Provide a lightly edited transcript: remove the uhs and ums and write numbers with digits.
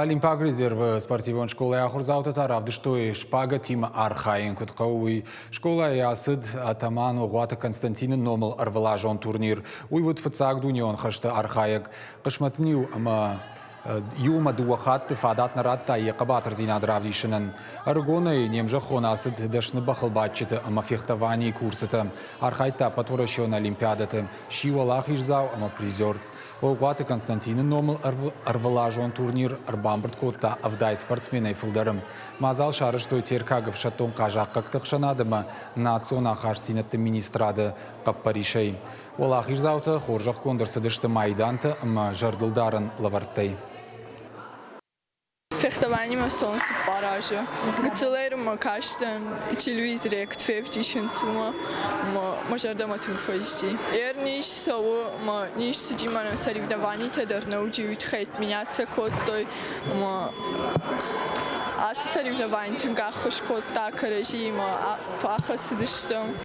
Олимпаг резервы спортивон скъолайы ахуырдзаутӕ та равдыстой шпагатимӕ архайын куыд хъӕуы, уый. Скъолайы ацыд атаман Огъуаты Константины номыл ӕрвылазон турнир. Уый уыд фыццаг дунеон хӕсты архайӕг. Хъысмӕт ын иу ӕмӕ иумӕ дыууӕ хатты фадат нӕ радта йӕ хъӕбатырдзинад равдисынӕн. Ӕрыгонӕй не мзӕххон ацыд дӕсны бӕхылбадджыты ӕмӕ фехтованийы курсыты. Архайдта ӕппӕтуӕрӕсеон олимпиадӕты, сси уӕлахиздзау ӕмӕ призер. Огъуаты Константины номыл ӕрвылазон турнир ӕрбамбырд кодта 70 спортсменӕй фылдӕры. Мадзал сарӕзтой Теркаг ӕфсӕддон хъазахъхъӕгты ӕхсӕнад ӕмӕ национ ахастдзинӕдты министрады хъӕппӕрисӕй. Уӕлахиздзаутӕ хорзӕхгонд ӕрцыдысты майдантӕ ӕмӕ зӕрдылдарӕн лӕвӕрттӕй. Фехтованимӕ цӕуын цыппар азы. Гыццылӕй мӕ кастӕн телевизорӕй куыд февдисынц, уымӕ ӕмӕ мӕ зӕрдӕмӕ тынг фӕци. Ер низ цӕуы ӕмӕ низ цыди мӕнӕн соревнованитӕ дӕр нӕ уыди, уый тыххӕй отменяться кодтой ӕмӕ ацы соревновани тынг ӕххуыс кодта кӕрӕдзиимӕ фӕхӕцыдыстӕм.